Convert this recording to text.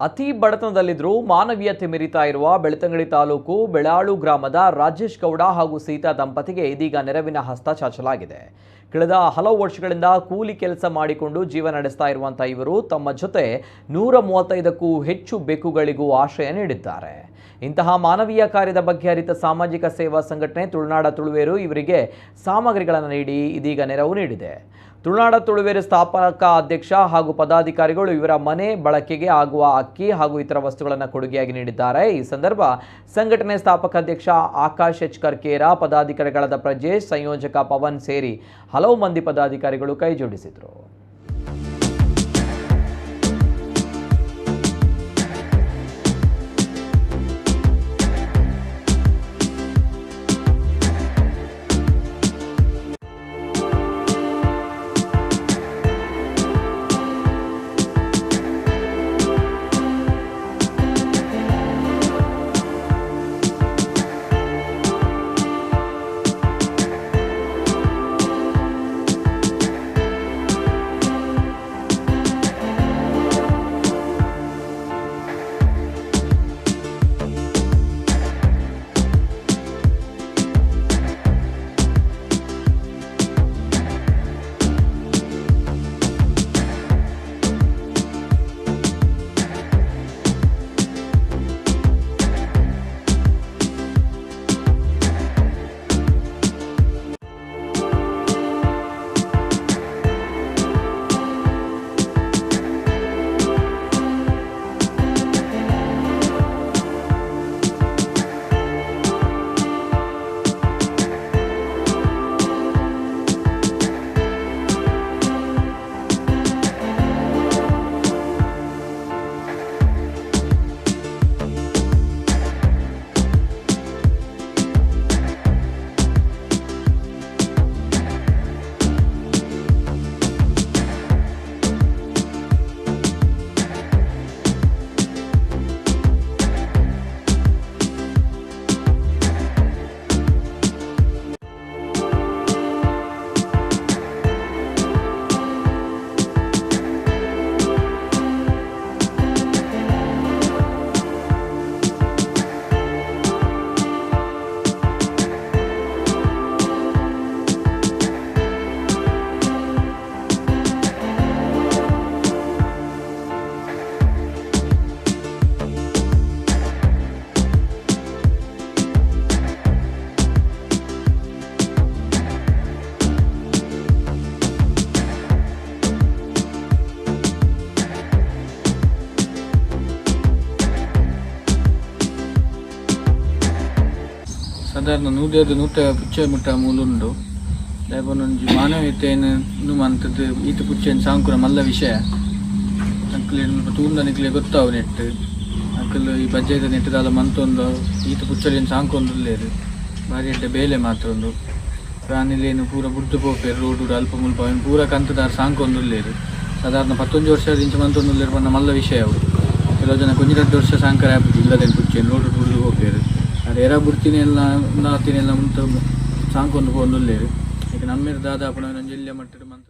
ಅತಿ ಬಡತನದಲ್ಲಿದ್ದರೂ ಮಾನವೀಯತೆ ಮೆರಿತಾ ಇರುವ ಬೆಳ್ತಂಗಡಿ ತಾಲೂಕು ಬೆಳಾಳು ಗ್ರಾಮದ ರಾಜೇಶ್ ಗೌಡ ಹಾಗೂ ಸೀತಾ ದಂಪತಿಗೆ ಇದೀಗ ನೆರವಿನ ಹಸ್ತ ಚಾಚಲಾಗಿದೆ. ಕಳೆದ ಹಲವು ವರ್ಷಗಳಿಂದ ಕೂಲಿ ಕೆಲಸ ಮಾಡಿಕೊಂಡು ಜೀವನ ನಡೆಸ್ತಾ ಇರುವಂಥ ಇವರು ತಮ್ಮ ಜೊತೆ 135ಕ್ಕೂ ಹೆಚ್ಚು ಬೆಕ್ಕುಗಳಿಗೂ ಆಶ್ರಯ ನೀಡಿದ್ದಾರೆ. ಇಂತಹ ಮಾನವೀಯ ಕಾರ್ಯದ ಬಗ್ಗೆ ಅರಿತ ಸಾಮಾಜಿಕ ಸೇವಾ ಸಂಘಟನೆ ತುಳುನಾಡ ತುಳುವೇರು ಇವರಿಗೆ ಸಾಮಗ್ರಿಗಳನ್ನು ನೀಡಿ ಇದೀಗ ನೆರವು ನೀಡಿದೆ. ತುಳುನಾಡ ತುಳುವೇರು ಸ್ಥಾಪಕ ಅಧ್ಯಕ್ಷ ಹಾಗೂ ಪದಾಧಿಕಾರಿಗಳು ಇವರ ಮನೆ ಬಳಕೆಗೆ ಆಗುವ ಅಕ್ಕಿ ಹಾಗೂ ಇತರ ವಸ್ತುಗಳನ್ನು ಕೊಡುಗೆಯಾಗಿ ನೀಡಿದ್ದಾರೆ. ಈ ಸಂದರ್ಭ ಸಂಘಟನೆ ಸ್ಥಾಪಕ ಅಧ್ಯಕ್ಷ ಆಕಾಶ್ ಎಚ್ ಕರ್ಕೇರ, ಪದಾಧಿಕಾರಿಗಳಾದ ಪ್ರಜೇಶ್, ಸಂಯೋಜಕ ಪವನ್ ಸೇರಿ ಹಲವು ಮಂದಿ ಪದಾಧಿಕಾರಿಗಳು ಕೈ ಜೋಡಿಸಿದರು. ಸಾಧಾರಣ ನೂದೈದು ನೂತ ಪುಚ್ಚೆ ಮುಟ್ಟ ಮೂಲುಂಡು ದಾಯಪನೊಂಜಿ ಮಾನವೀಯತೆಯನ್ನು ಮಂತದ್ದು ಈತ ಪುಚ್ಚೆನ್ ಸಾಂಕುನ ಮಲ್ಲ ವಿಷಯ. ಅಂಕುಲೆ ಮುಲ್ಪ ತೂಂದ ನಿಕ್ಲೆ ಗೊತ್ತಾವು ನೆಟ್ ಅಂಕಲ್ ಈ ಬಜ್ಜೆದ ನೆಟ್ಟದಾಲ ಮಂತೊಂದು ಈತ ಪುಚ್ಚಲೇನು ಸಾಂಕೊಂದುಲ್ಲೇರು ಭಾರಿ ಎಡ್ಡೆ ಬೇಲೆ ಮಾತ್ರ ಉಂಡು. ಪ್ರಾಣಿಲೇನು ಪೂರ ಬುಡ್ದು ಪೋಪೇರು ರೋಡು ಅಲ್ಪ ಮುಲ್ಪ ಅವೆನ್ ಪೂರ ಕಂತದಾರ್ ಸಾಂಕೊಂದುಲ್ಲೇರು. ಸಾಧಾರಣ 19 ವರ್ಷ ಇಂಚ ಮಂತೊಂದುಲ್ಲೇರು ಪಂಡ ಮಲ್ಲ ವಿಷಯ ಅವು. ಕೆಲವು ಜನ ಒಂಜಿ ರಡ್ಡ್ ವರ್ಷ ಸಾಂಕರ ಆಪುಜಿ ಇಲ್ಲದೇನು ಪುಚ್ಚೆನ್ ರೋಡು ಬುಡ್ದು ಪೋಪೇರು. ಎರ ಬುಡ್ತಿನೆಲ್ಲ ನಾತಿನೆಲ್ಲ ಮುಂತ ಸಾಂಕೊಂದು ಪೋಂದುಲ್ಲೇರು. ಈಗ ನಮ್ಮೆರ್ ದಾದ ಆಪುನ ಒಂಜಿ ಎಲ್ಯ ಮಟ್ಟಡ್